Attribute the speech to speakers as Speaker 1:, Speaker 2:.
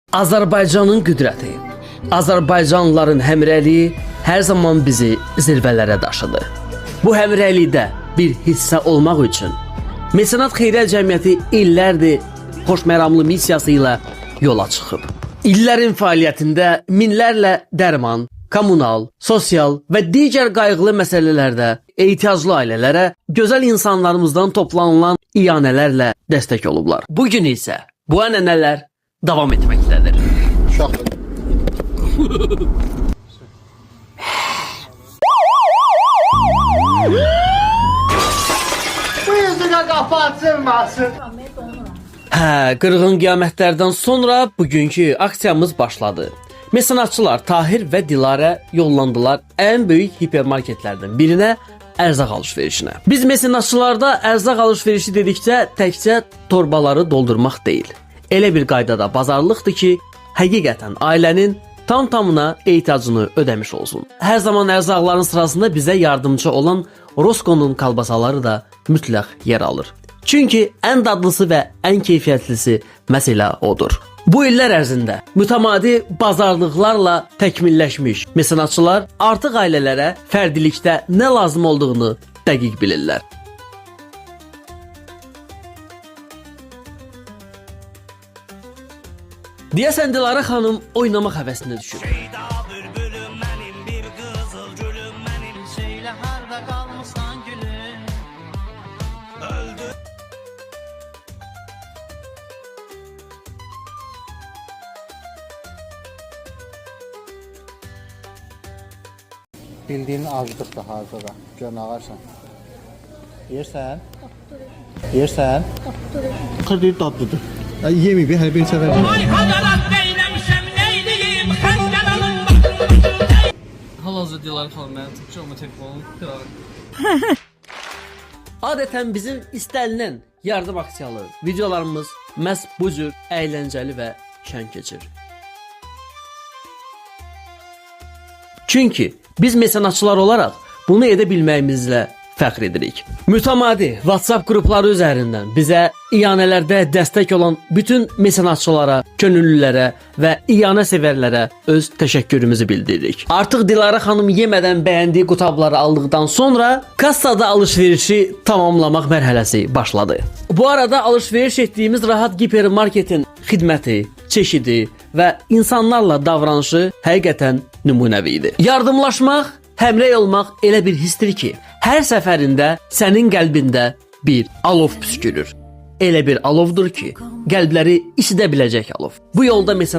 Speaker 1: Azərbaycanın qüdrəti, Azərbaycanlıların həmrəyliyi hər zaman bizi zirvələrə daşıdı. Bu həmrəylikdə bir hissə olmaq üçün Mesenat Xeyriyyə Cəmiyyəti illərdir xoşməramlı missiyası ilə yola çıxıb. İllərin fəaliyyətində minlərlə dərman, kommunal, sosial və digər qayğılı məsələlərdə ehtiyaclı ailələrə gözəl insanlarımızdan toplanılan iyanələrlə dəstək olublar. Bu gün isə bu ənənələr davam etməkdədir.
Speaker 2: Uşaq
Speaker 3: Bu yüzüne kapı açılmasın.
Speaker 1: Hə, qırğın qiyamətlərdən sonra bugünkü aksiyamız başladı. Mesenatçılar Tahir və Dilarə yollandılar ən böyük hipermarketlərdən birinə ərzaq alış-verişinə. Biz mesenatçılarda ərzaq alış-verişi dedikcə təkcə torbaları doldurmaq deyil. Elə bir qaydada bazarlıqdır ki, həqiqətən ailənin tam-tamına ehtiyacını ödəmiş olsun. Hər zaman ərzaqların sırasında bizə yardımcı olan Roskonun kalbasaları da mütləq yer alır. Çünki ən dadlısı və ən keyfiyyətlisi məhz elə odur. Bu illər ərzində mütəmadi bazarlıqlarla təkmilləşmiş mesenatçılar artıq ailələrə fərdilikdə nə lazım olduğunu dəqiq bilirlər. Deyəsən Dilarə xanım oynamaq həvəsinə düşüb.
Speaker 4: Bülbülüm mənim bir qızıl gülüm mənim Söylə harda qalmısan gülüm.
Speaker 2: Bildiyin aclıq da harda da. Gör nə ağarsan. Yersən? Yersən?
Speaker 5: Xır deyir dadlıdır. Yeməyib, hələ bir səfər.
Speaker 6: Hal-hazırda Dilarə xanım məni tutacaq, amma telefonum yox.
Speaker 1: Adətən bizim istənilən yardım aksiyalı videolarımız məhz bu cür əyləncəli və şən keçir. Çünki biz mesenatçılar olaraq bunu edə bilməyimizlə fəxr edirik. Mütəmadi WhatsApp qrupları üzərindən bizə iyanələrdə dəstək olan bütün mesenatçılara, könüllülərə və iyanə sevərlərə öz təşəkkürümüzü bildiririk. Artıq Dilarə xanım yemədən bəyəndiyi qutabları aldıqdan sonra kassada alış-verişi tamamlamaq mərhələsi başladı. Bu arada alış-veriş etdiyimiz Rahat gipermarketin xidməti, çeşidi və insanlarla davranışı həqiqətən nümunəvi idi. Yardımlaşmaq, həmrəy olmaq elə bir hissdir ki, hər səfərində sənin qəlbində bir alov püskürür. Elə bir alovdur ki, qəlbləri isidə biləcək alov. Bu yolda mesela